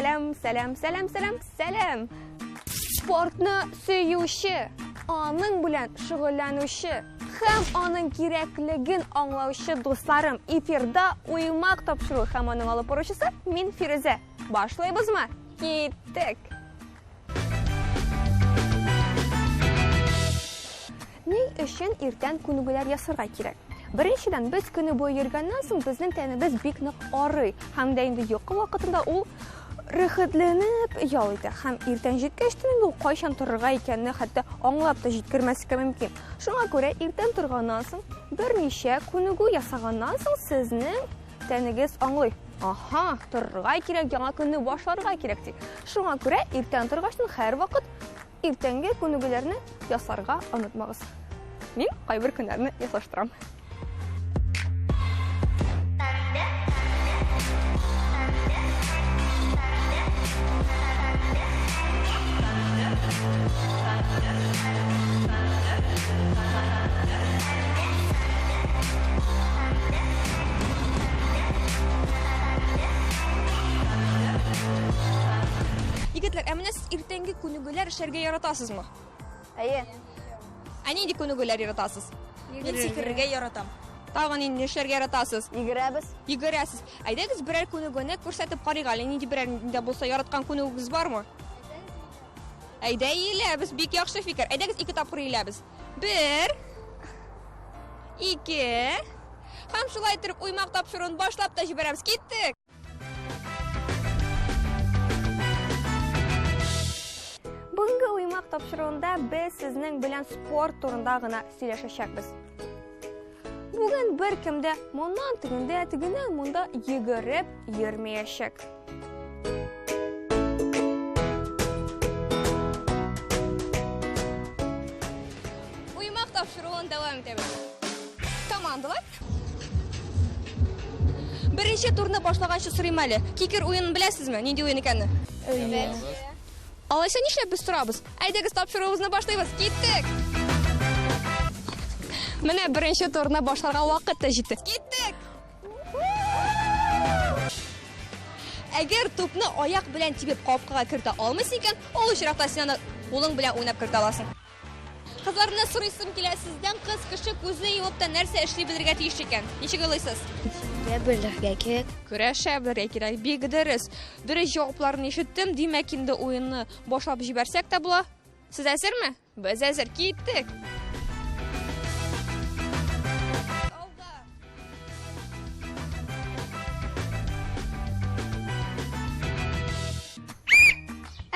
Сәлам, сәлам, сәлам, сәлам, сәлам. Спортны сөюче, аның белән шөгыльләнүче һәм аның кирәклеген аңлаучы дусларым, эфирда Уймак тапшыруы һәм аның алып баручысы мин Фирүзә. Башлыйбызмы? Киттек! Ни өчен иртән күнегүләр ясарга кирәк? Беренчедән, без көне буе йөргәннән соң безнең тәнебез бик нык арый һәм дә инде йокы вакытында ул рәхәтләнеп ял итә һәм иртән җиткәч тә инде ул кайчан торырга икәнне хәтта аңлап та җиткермәскә мөмкин. Шуңа күрә иртән торганнан соң берничә күнегү ясаганнан соң сезнең тәнегез аңлый. Аһа, торырга кирәк, яңа көнне башларга кирәк дип. Шуңа күрә иртән торгачтан һәрвакыт Иртәнге күнегүләрне ясарга онытмагыз. Мин кайбер көннәрне ясаштырам. Егетләр, ә менә сез иртәнге күнегүләр эшләргә яратасызмы? Әйе. Ә нинди күнегүләр яратасыз? Мин сикерергә яратам. Тагын нинди эшләргә яратасыз? Йөгерәбез. Йөгерәсез. Әйдәгез берәр күнегүне күрсәтеп карыйк әле. Нинди берәр дә булса яраткан күнегүгез бармы? Әйдә иеләбез, бик яхшы фикер. Әйдәгез ике тапкыр иеләбез. Бер, ике. Һәм шулай итеп уймак тапшыруын башлап та җибәрәбез. Киттек! Бүгенге уймак тапшыруында без сезнең белән спорт турында гына сөйләшәчәкбез. Бүген беркем дә моннан тегендә, тегеннән монда йөгереп йөрмәячәк. Уймак тапшыруын дәвам итәбез. Командалар Беренче турны башлаганчы сорыйм әле. Кикер уенын беләсезме? Нинди уен икәнне? Әйе. Алайса нишләп без торабыз? Әйдәгез тапшыруыбызны башлыйбыз. Киттек! Менә беренче турны башларга вакыт та җитте. Киттек! Әгәр тупны аяк белән тибеп капкага кертә алмыйсың икән, ул очракта син аны кулың белән уйнап кертә аласың. Кызлар, менә сорыйсым килә, сездән кыз кеше күзне йомып та нәрсә эшли белергә тиеш икән? Ничек уйлыйсыз? Көрәшә белергә кирәк. Көрәшә белергә кирәк. Бик дөрес. Дөрес җавапларны ишеттем. Димәк, инде уенны башлап җибәрсәк тә була. Сез әзерме? Без әзер. Киттек.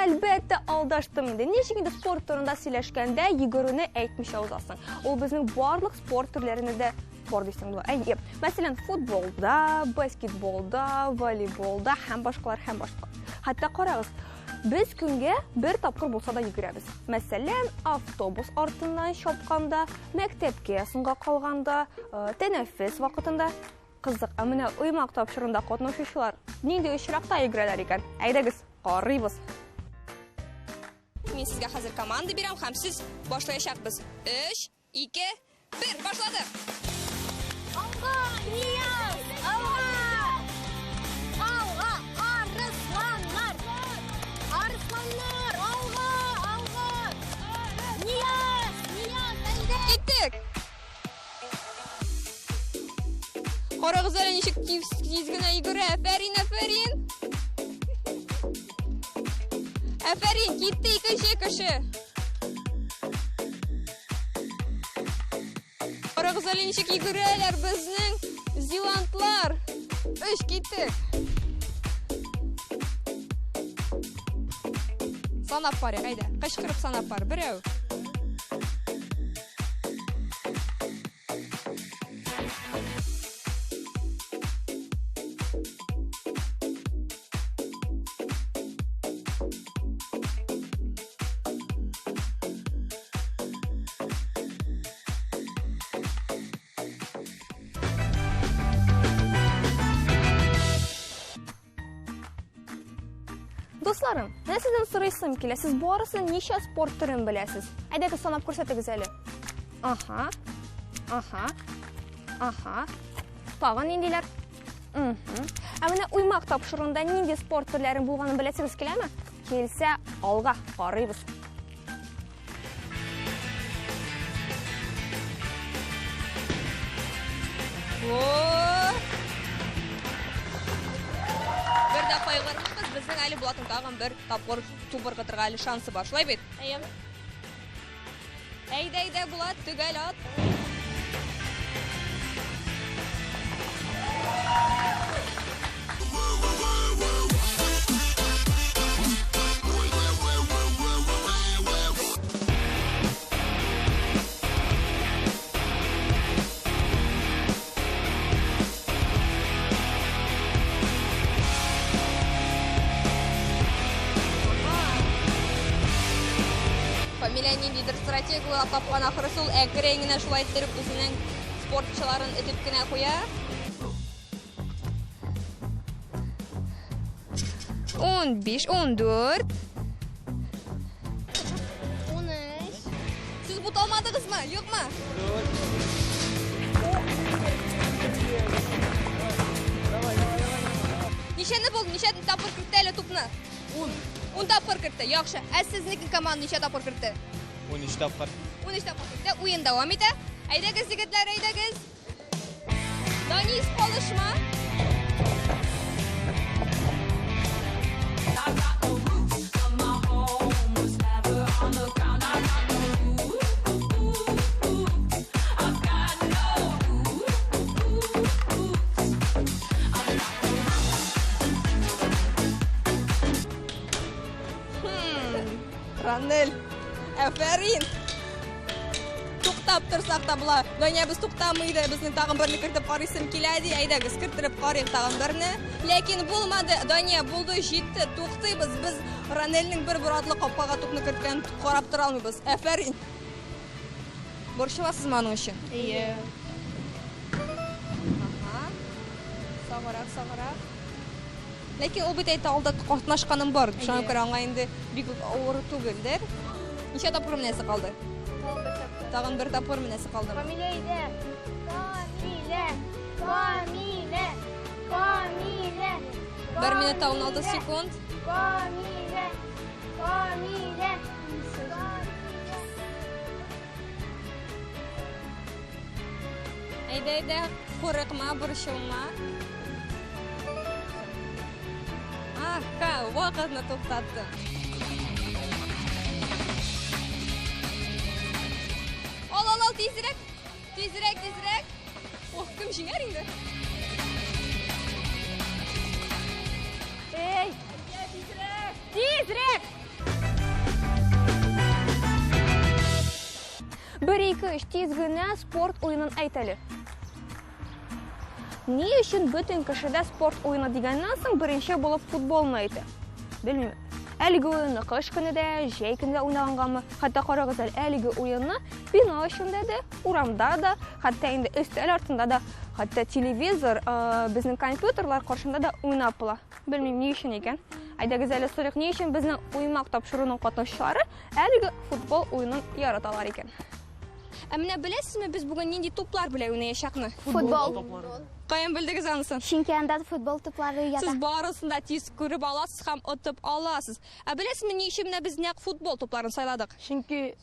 Әлбәттә, алдаштым инде. Ничек инде спорт турында сөйләшкәндә йөгерүне әйтмичә узасың? Ул безнең барлык спорт төрләрендә дә бар дисең була. Әйе. Мәсәлән, футболда, баскетболда, волейболда һәм башкалар һәм башкалар. Хәтта карагыз, без көнгә бер тапкыр булса да йөгерәбез. Мәсәлән, автобус артыннан чапканда, мәктәпкә соңга калганда, э, тәнәфес вакытында. Кызык, ә менә уймак тапшыруында катнашучылар нинди очракта йөгерәләр икән? Әйдәгез, карыйбыз. Мин сезгә хәзер команда бирәм һәм сез башлаячакбыз. 3, 2, 1, башладык! Алга, Нияз! Алга! Алга, арысланнар! Арысланнар, алга, алга! Нияз, Нияз, әйдә! Киттек! Карагыз әле ничек тиз, тиз генә йөгерә. Афәрин, афәрин. Афәрин, китте икенче кеше. Карагыз әле ничек йөгерәләр безнең зилантлар. Өч киттек. Санап барыйк, әйдә. Кычкырып санап бар. Берәү. Дусларым, менә сездән сорыйсым килә, сез барысы ничә спорт төрен беләсез? Әйдәгез санап күрсәтегез әле. Аһа. Аһа. Аһа. Тагын ниндиләр? Ә менә уймак тапшыруында нинди спорт төрләрен булганын беләсегез киләме? Килсә, алга карыйбыз. Бер дә кайгырмагыз, безнең әле Булатның тагын бер тапкыр туп ыргытырга әле шансы бар. Шулай бит? Әйе. Әйдә, әйдә, Булат, төгәл ат. Фамилия ниндидер стратег уйлап тапкан ахрысы, ул әкрен генә шулай иттереп үзенең спортчыларын этеп кенә куя. 15, 14. 13. Сез буталмадыгызмы? Юкмы? Ничәне булды? Ничә тапкыр кертте әле тупны? 10. 10 тапкыр кертте. Яхшы. Ә сезнең команда ничә тапкыр кертте? 13 тапкыр. 13 тапкыр кертте. Уен дәвам итә. Әйдәгез, егетләр, әйдәгез. Данис, калышма. Ранель, әфәрин. Туктап торсак та була. Дания без туктамый да, безнең тагын берне кертеп карыйсым килә ди. Әйдәгез, керттереп карыйк тагын берне. Ләкин булмады. Дания булды, җитте. Туктыйбыз. Без Ранельнең бер боратлы капкага тупны керткәнен карап тора алмыйбыз. Әфәрин. Борчыласызмы аның өчен? Әйе. Ага. Саграк, саграк. Ләкин ул бит әйтә алда катнашканым бар. Шуңа күрә аңа инде бик үк авыр түгелдер. Ничә тапкыр менәсе калды? Тагын бер тапкыр менәсе калды. Камилә әйдә. Камилә. Камилә. Камилә. 1 минут та 16 секунд. Камилә. Камилә. Әйдә, әйдә, курыкма, борчылма. Аха, вакытны туктатты. Ал, ал, ал, тизрәк. Тизрәк, тизрәк. Ох, кем җиңәр инде? Эй! Тизрәк! Бер, ике, өч, тиз генә спорт уенын әйт әле. Ни өчен бөтен кеше дә спорт уены дигәннән соң беренче булып футболны әйтә? Белмим. Әлеге уенны кыш көне дә, җәй көне дә уйнагангамы? Хәтта карагыз әле, әлеге уенны бина эчендә дә, урамда да, хәтта инде өстәл артында да, хәтта телевизор, безнең компьютерлар каршында да уйнап була. Белмим, ни өчен икән. Әйдәгез әле сорыйк, ни өчен безнең уймак тапшыруның катнашучылары әлеге футбол уенын яраталар икән? Ә менә беләсезме, без бүген нинди туплар белән уйнаячакны? Футбол. Каян белдегез анысын? Чөнки анда футбол туплары ята. Сез барысын да тиз күреп аласыз һәм отып аласыз. Ә беләсезме, ни өчен менә без нәкъ футбол тупларын сайладык? Чөнки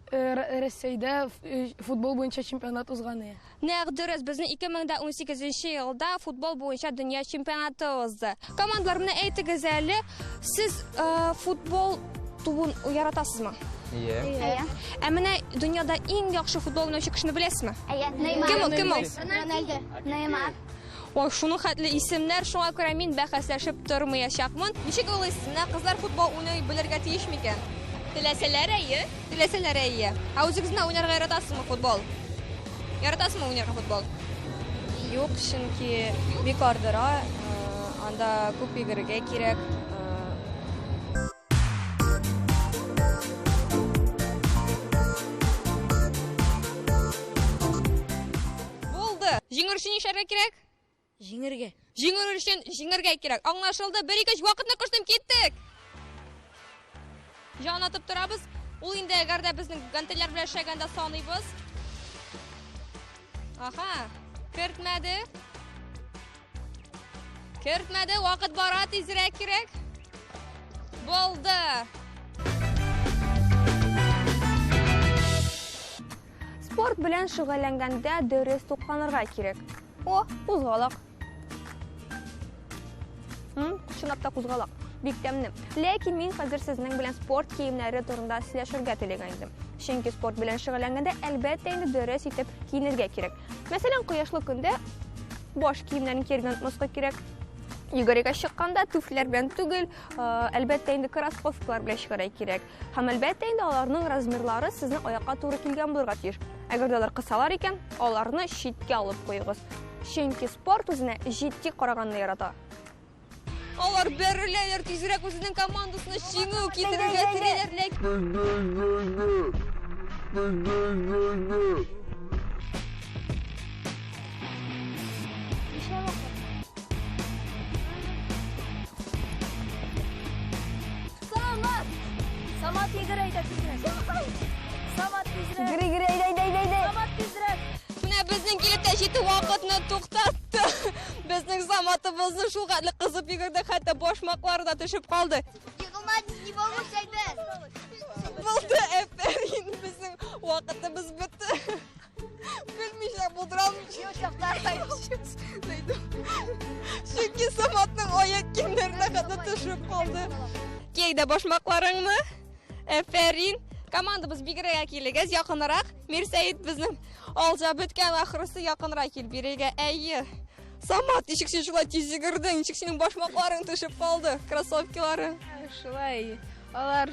Россиядә футбол буенча чемпионат узган иде. Нәкъ дөрес, безнең 2018 елда футбол буенча дөнья чемпионаты узды. Командалар, менә әйтегез әле, сез футбол тубын яратасызмы? Иә. Әйе. Ә менә дөньяда иң яхшы футбол уйнаучы кешене беләсезме? Әйе. Неймар. Кем ул, кем ул? Рональдо. Неймар. Ой, шуның хәтле исемнәр, шуңа күрә мин бәхәсләшеп тормаячакмын. Ничек уйлыйсыз, менә кызлар футбол уйный белергә тиеш микән? Теләсәләр, әйе. Теләсәләр, әйе. Ә үзегез менә уйнарга яратасызмы футбол? Яратасызмы уйнарга футбол? Юк, чөнки бик ардыра, анда күп йөгерергә кирәк. Булды. Җиңер өчен нишләргә кирәк? Җиңергә. Җиңер өчен җиңергә кирәк. Аңлашылды. 1 2 3 вакытны куштым, киттек. Җан атып торабыз. Ул инде әгәр дә безнең гантельләр белән эшләгәндә саныйбыз. Аха, кертмәде. Кертмәде, вакыт бара, тизрәк кирәк. Булды. Спорт белән шөгыльләнгәндә дөрес тукланырга кирәк. О, кузгалак. Чынлап та кузгалак. Бик тәмле. Ләкин мин хәзер сезнең белән спорт киемнәре турында сөйләшергә теләгән идем. Чөнки спорт белән шөгыльләнгәндә, әлбәттә инде, дөрес итеп киенергә кирәк. Мәсәлән, кояшлы көндә баш киемнәрен кияргә онытмаска кирәк. Йөгерергә чыкканда туфлиләр белән түгел, әлбәттә инде кроссовкалар белән чыгарга кирәк. Һәм әлбәттә инде аларның размерлары сезнең аякка туры килгән булырга тиеш. Әгәр дә алар кысалар икән, аларны читкә алып куегыз. Чөнки спорт үзенә җитди караганны ярата. Алар бәреләләр, тизрәк үзенең командасына җиңү китерергә телиләр, ләкин Самат! Самат йөгер әйдә тизрәк. Самат тизрәк. Йөгер, йөгер, әйдә, әйдә, әйдә, әйдә. Самат тизрәк. Менә безнең килеп тә җитү вакытны туктатты. Безнең Саматыбызны шул хәтле кызып йөгерде, хәтта башмаклары да төшеп калды. Егылма, не могу әйбәт. Булды, әфәрин, безнең вакытыбыз бетте. Белмичә булдыра алмыйча. Чөнки Саматның аяк киемнәренә хәтле төшеп калды. Кий дә башмакларыңны. Әфәрин. Командабыз бигрәк килегез, якынрак. Мирсәет безнең алҗа беткән ахрысы, якынрак кил бирегә. Әйе. Самат, ничек син шулай тиз йөгердең? Ничек синең башмакларың төшеп калды, кроссовкиларың? Шулай, алар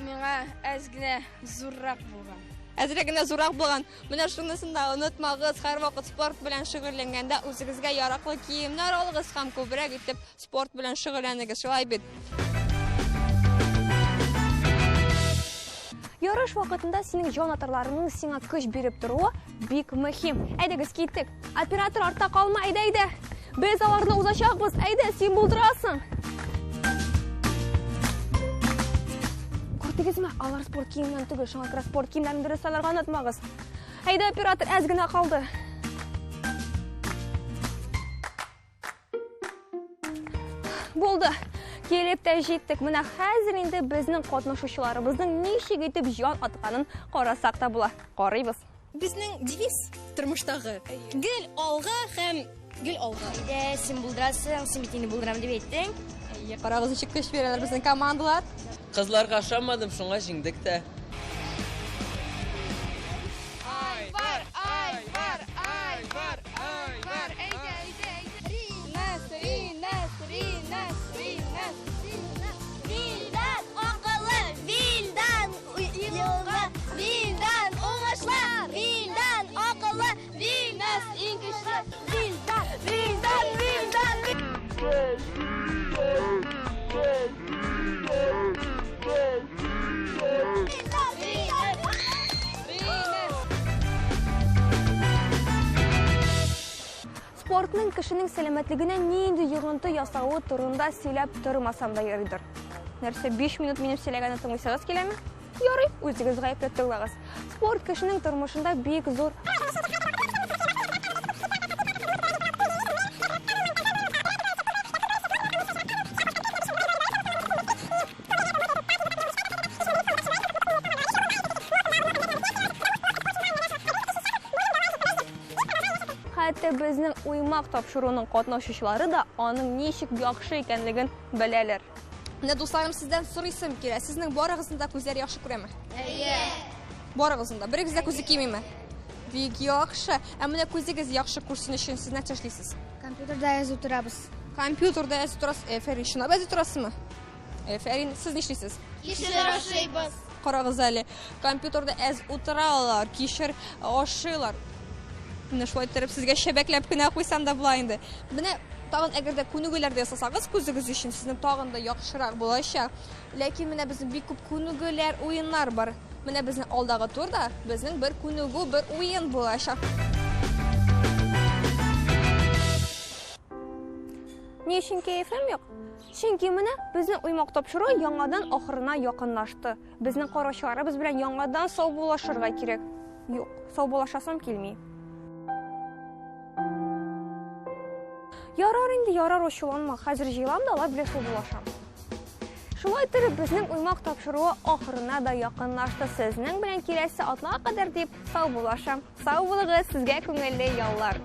миңа әз генә зуррак булган. Әзрәк генә зуррак булган. Менә шунысын да онытмагыз, һәрвакыт спорт белән шөгыльләнгәндә үзегезгә яраклы киемнәр алыгыз һәм күбрәк итеп спорт белән шөгыльләнегез. Шулай бит? Ярыш вакытында синең җан атарларыңның сиңа көч биреп торуы бик мөһим. Әйдәгез, киттек. Оператор, артта калма, әйдә, әйдә. Без аларны узачакбыз. Әйдә, син булдырасың. Күрдегезме? Алар спорт киеменнән түгел, шуңа күрә спорт киемнәрен дөрес сайларга онытмагыз. Әйдә, оператор, әз генә калды. Булды. Килеп тә җиттек. Менә хәзер инде безнең катнашучыларыбызның ничек итеп җан атканын карасак та була. Карыйбыз. Безнең девиз тормыштагы гел алга һәм гел алга. Әйдә, син булдырасың, син бит инде булдырам дип әйттең. Әйе, карагыз, ничек көч бирәләр безнең командалар. Кызларга ышанмадым, шуңа җиңдек тә. Айвар, Айвар, Айвар, Айвар, әйдә, әйдә, әйдә. Ринас, Ринас, Ринас, Ринас, Ринас. Вилдан акыллы, Вилдан елга, Вилдан уңышлы, Вилдан акыллы, Вилнас иң көчле, Вилдан, Вилдан, Вилдан, Вилдан, Вилдан. Ринас. Спортның кешенең сәламәтлегенә нинди йогынты ясавы турында сөйләп тормасам да ярыйдыр. Нәрсә, 5 минут минем сөйләгәнне тыңлыйсыгыз киләме? Ярый, үзегез гаепле тыңлагыз. Спорт кешенең тормышында бик зур Хәтта безнең уймак тапшыруының катнашучылары да аның ничек яхшы икәнлеген беләләр. Менә, дусларым, сездән сорыйсым килә. Сезнең барыгызның да күзләре яхшы күрәме? Әйе. Барыгызның да. Берегез дә күзе кимиме? Бик яхшы. Ә менә күзегез яхшы күрсен өчен сез нәрсә эшлисез? Компьютерда язып торабыз. Компьютерда язып торасыз. Әфәрин, чынлап язып торасызмы? Әфәрин, сез нишлисез? Кишер ашыйбыз. Карагыз әле, компьютерда әз утыралар, кишер ашыйлар. Менә шулай иттереп сезгә чәбәкләп кенә куйсам да була инде. Менә тагын әгәр дә күнегүләр дә ясасагыз күзегез өчен, сезнең тагын да яхшырак булачак. Ләкин менә безнең бик күп күнегүләр, уеннар бар. Менә безнең алдагы турда безнең бер күнегү, бер уен булачак. Ни өчен кәефем юк? Чөнки менә безнең уймак тапшыру яңадан ахырына якынлашты. Безнең караучыларыбыз белән яңадан саубуллашырга кирәк. Юк, саубуллашасым килми. Ярар инде, ярар, ачуланма. Хәзер җыелам да алар белән саубуллашам. Шулай итеп, безнең уймак тапшыруы ахырына да якынлашты. Сезнең белән киләсе атнага кадәр дип саубуллашам. Сау булыгыз, сезгә күңелле яллар.